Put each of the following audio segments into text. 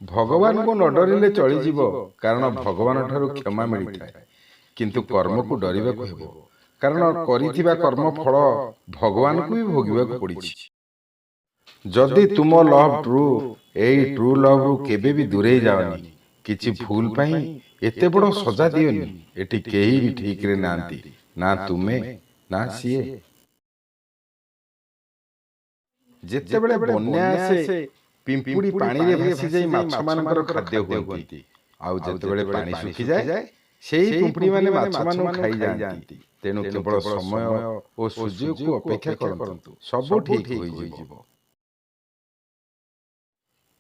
ଭଗବାନଙ୍କୁ ନ ଡରିଲେ ଚଳିଯିବ, କାରଣ ଭଗବାନଠାରୁ କ୍ଷମା ମିଳିଥାଏ। କିନ୍ତୁ କର୍ମକୁ ଡରିବାକୁ ହେବ, କାରଣ କରିଥିବା କର୍ମ ଫଳ ଭଗବାନଙ୍କୁ ବି ଭୋଗିବାକୁ ପଡ଼ିଛି। ଯଦି ତୁମ ଲଭ୍ ଟ୍ରୁ, ଏଇ ଟ୍ରୁ ଲଭ୍ରୁ କେବେ ବି ଦୂରେଇ ଯାଅନି। କିଛି ଭୁଲ ପାଇଁ ଏତେ ବଡ଼ ସଜା ଦିଅନି। ଏଠି କେହି ବି ଠିକରେ ନାହାନ୍ତି, ନା ତୁମେ ନା ସିଏ। ଯେତେବେଳେ ବନ୍ୟା ଆସେ, ପିମ୍ପୁଡ଼ି ପାଣିରେ ଭାସିଯାଇ ମାଛମାନଙ୍କର ଖାଦ୍ୟ ହୁଅନ୍ତି, ଆଉ ଯେତେବେଳେ ପାଣି ଶୁଖିଯାଏ, ସେହି ପିମ୍ପୁଡ଼ିମାନେ ମାଛମାନଙ୍କୁ ଖାଇଯାଆନ୍ତି। ତେଣୁ କେବଳ ସମୟ ଓ ସୁଯୋଗକୁ ଅପେକ୍ଷା କରନ୍ତୁ, ସବୁ ଠିକ୍ ହୋଇଯିବ।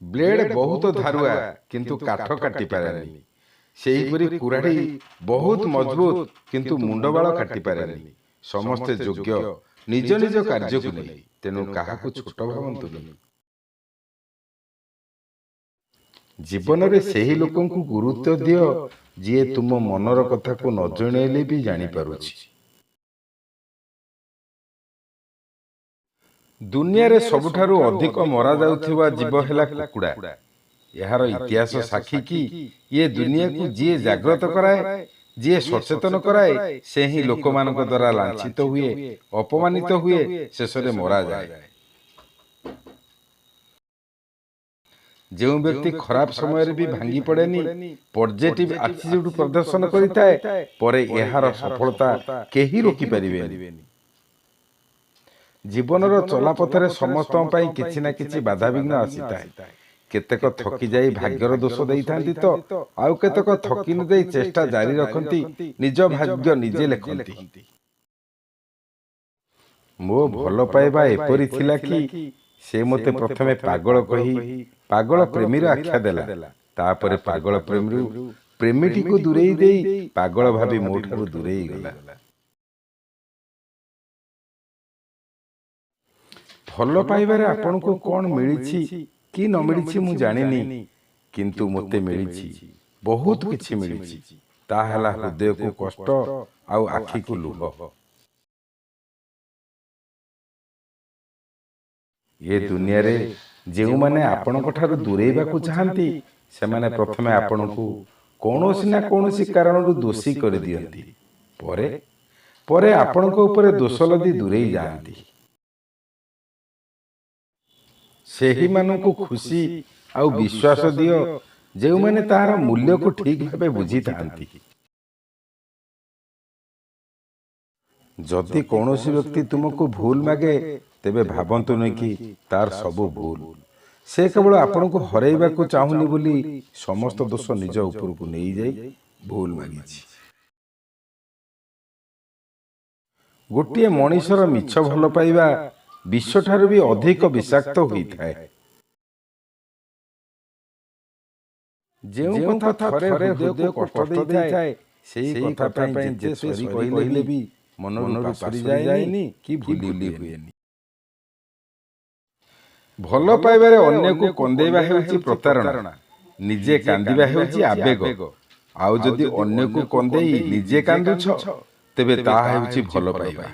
ବ୍ଲେଡ୍ ବହୁତ ଧାରୁଆ, କିନ୍ତୁ କାଠ କାଟିପାରେନି। ସେହିପରି କୁରାଢ଼ୀ ବହୁତ ମଜବୁତ, କିନ୍ତୁ ମୁଣ୍ଡବାଳ କାଟିପାରେନି। ସମସ୍ତେ ଯୋଗ୍ୟ ନିଜ ନିଜ କାର୍ଯ୍ୟକୁ ନେଇ, ତେଣୁ କାହାକୁ ଛୋଟ ଭାବନ୍ତୁନି। ଜୀବନରେ ସେହି ଲୋକଙ୍କୁ ଗୁରୁତ୍ୱ ଦିଅ, ଯିଏ ତୁମ ମନର କଥାକୁ ନ ଜଣେଇଲେ ବି ଜାଣିପାରୁଛି। ଦୁନିଆରେ ସବୁଠାରୁ ଅଧିକ ମରାଯାଉଥିବା ଜୀବ ହେଲା କୁକୁଡ଼ା। ଏହାର ଇତିହାସ ସାକ୍ଷୀ କି ଇଏ ଦୁନିଆକୁ ଯିଏ ଜାଗ୍ରତ କରାଏ, ଯିଏ ସଚେତନ କରାଏ, ସେ ହିଁ ଲୋକମାନଙ୍କ ଦ୍ୱାରା ଲାଞ୍ଛିତ ହୁଏ, ଅପମାନିତ ହୁଏ, ଶେଷରେ ମରାଯାଏ। ଯେଉଁ ବ୍ୟକ୍ତି ଖରାପ ସମୟରେ ବି ଭାଙ୍ଗି ପଡ଼େନି, ପଜିଟିଭ୍ ଆଟିଚ୍ୟୁଡ୍ ପ୍ରଦର୍ଶନ କରିଥାଏ, ପରେ ଏହାର ସଫଳତା କେହି ରୋକିପାରିବେନି। ଜୀବନର ଚଲାପଥରେ ସମସ୍ତଙ୍କ ପାଇଁ କିଛି ନା କିଛି ବାଧାବିଘ୍ନ ଆସିଥାଏ। କେତେକ ଥକି ଯାଇ ଭାଗ୍ୟର ଦୋଷ ଦେଇଥାନ୍ତି ତ ଆଉ କେତେକ ଥକି ନ ଯାଇ ଚେଷ୍ଟା ଜାରି ରଖନ୍ତି, ନିଜ ଭାଗ୍ୟ ନିଜେ ଲେଖନ୍ତି। ମୋ ଭଲ ପାଇବା ଏପରି ଥିଲା କି ସେ ମୋତେ ପ୍ରଥମେ ପାଗଳ କହି ପାଗଳ ପ୍ରେମୀର ଆଖ୍ୟା ଦେଲା, ତାପରେ ପାଗଳ ପ୍ରେମୀରୁ ପ୍ରେମୀଟିକୁ ଦୂରେଇ ଦେଇ ପାଗଳ ଭାବି ମୋ ଠାରୁ ଦୂରେଇ ଗଲା। ଭଲ ପାଇବାରେ ଆପଣଙ୍କୁ କ'ଣ ମିଳିଛି କି ନ ମିଳିଛି ମୁଁ ଜାଣିନି, କିନ୍ତୁ ମୋତେ ମିଳିଛି, ବହୁତ କିଛି ମିଳିଛି। ତାହା ହେଲା ହୃଦୟକୁ କଷ୍ଟ ଆଉ ଆଖିକୁ ଲୁହ। ଏ ଦୁନିଆରେ ଯେଉଁମାନେ ଆପଣଙ୍କ ଠାରୁ ଦୂରେଇବାକୁ ଚାହାନ୍ତି, ସେମାନେ ପ୍ରଥମେ ଆପଣଙ୍କୁ କୌଣସି ନା କୌଣସି କାରଣରୁ ଦୋଷୀ କରିଦିଅନ୍ତି, ପରେ ପରେ ଆପଣଙ୍କ ଉପରେ ଦୋଷ ଲଦି ଦୂରେଇ ଯାଆନ୍ତି। ସେହିମାନଙ୍କୁ ଖୁସି ଆଉ ବିଶ୍ୱାସ ଦିଅ, ଯେଉଁମାନେ ତାହାର ମୂଲ୍ୟକୁ ଠିକ୍ ଭାବେ ବୁଝିଥାନ୍ତି। ଯଦି କୌଣସି ବ୍ୟକ୍ତି ତୁମକୁ ଭୁଲ ମାଗେ, ତେବେ ଭାବନ୍ତୁନି କି ତାର ସବୁ ଭୁଲ। ସେ କେବଳ ଆପଣଙ୍କୁ ହରାଇବାକୁ ଚାହୁଁନି ବୋଲି ସମସ୍ତ ଦୋଷ ନିଜ ଉପରକୁ ନେଇଯାଇ ଭୁଲ ମାଗିଛି। ଗୋଟିଏ ମଣିଷର ମିଛ ଭଲ ପାଇବା ବିଷଠାରୁ ବି ଅଧିକ ବିଷାକ୍ତ ହୋଇଥାଏ। ଯେଉଁ କଥା ଥରେ ହୃଦୟକୁ କଷ୍ଟ ଦେଇଥାଏ, ସେଇ କଥା ପାଇଁ ଯେତେ ସରି କହିଲେ ବି ମନରୁ ପାସୋରି ଯାଏନି କି ଭୁଲି ହୁଏନି। ଭଲ ପାଇବାରେ ଅନ୍ୟକୁ କନ୍ଦେଇବା ହେଉଛି ପ୍ରତାରଣା, ନିଜେ କାନ୍ଦିବା ହେଉଛି ଆବେଗ, ଆଉ ଯଦି ଅନ୍ୟକୁ କନ୍ଦେଇ ନିଜେ କାନ୍ଦୁଛ, ତେବେ ତାହା ହେଉଛି ଭଲ ପାଇବା।